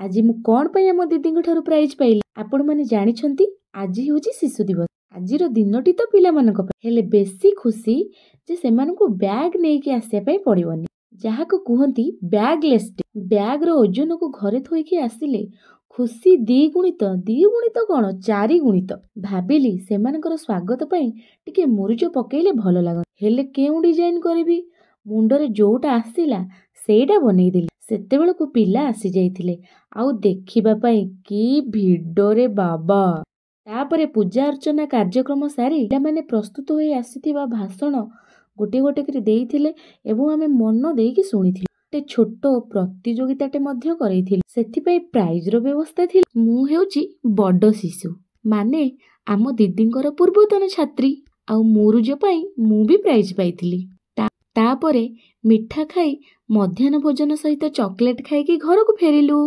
ଆଜି ମୁଁ କ'ଣ ପାଇଁ ଆମ ଦିଦିଙ୍କ ଠାରୁ ପ୍ରାଇଜ୍ ପାଇଲି? ଆପଣମାନେ ଜାଣିଛନ୍ତି, ଆଜି ହେଉଛି ଶିଶୁ ଦିବସ। ଆଜିର ଦିନଟି ତ ପିଲାମାନଙ୍କ ପାଇଁ, ହେଲେ ବେଶୀ ଖୁସି ଯେ ସେମାନଙ୍କୁ ବ୍ୟାଗ୍ ନେଇକି ଆସିବା ପାଇଁ ପଡ଼ିବନି, ଯାହାକୁ କୁହନ୍ତି ବ୍ୟାଗଲେସ୍ ଡେ। ବ୍ୟାଗ୍ର ଓଜନକୁ ଘରେ ଥୋଇକି ଆସିଲେ ଖୁସି ଦ୍ୱିଗୁଣିତ, ଦ୍ୱିଗୁଣିତ କ'ଣ, ଚାରିଗୁଣିତ। ଭାବିଲି ସେମାନଙ୍କର ସ୍ୱାଗତ ପାଇଁ ଟିକେ ମୁରୁଜ ପକେଇଲେ ଭଲ ଲାଗନ୍ତା, ହେଲେ କେଉଁ ଡିଜାଇନ୍ କରିବି? ମୁଣ୍ଡରେ ଯୋଉଟା ଆସିଲା ସେଇଟା ବନେଇଦେଲି। ସେତେବେଳକୁ ପିଲା ଆସିଯାଇଥିଲେ, ଆଉ ଦେଖିବା ପାଇଁ କି ଭିଡ଼ରେ ବାବା! ତାପରେ ପୂଜା ଅର୍ଚ୍ଚନା କାର୍ଯ୍ୟକ୍ରମ ସାରି ପିଲାମାନେ ପ୍ରସ୍ତୁତ ହୋଇ ଆସିଥିବା ଭାଷଣ ଗୋଟିଏ ଗୋଟେ କରି ଦେଇଥିଲେ ଏବଂ ଆମେ ମନ ଦେଇକି ଶୁଣିଥିଲୁ। ଗୋଟେ ଛୋଟ ପ୍ରତିଯୋଗିତାଟେ ମଧ୍ୟ କରେଇଥିଲେ, ସେଥିପାଇଁ ପ୍ରାଇଜର ବ୍ୟବସ୍ଥା ଥିଲା। ମୁଁ ହେଉଛି ବଡ଼ ଶିଶୁ, ମାନେ ଆମ ଦିଦିଙ୍କର ପୂର୍ବତନ ଛାତ୍ରୀ, ଆଉ ମୁରୁଜ ପାଇଁ ମୁଁ ବି ପ୍ରାଇଜ୍ ପାଇଥିଲି। ତାପରେ ମିଠା ଖାଇ ମଧ୍ୟାହ୍ନ ଭୋଜନ ସହିତ ଚକୋଲେଟ୍ ଖାଇକି ଘରକୁ ଫେରିଲୁ।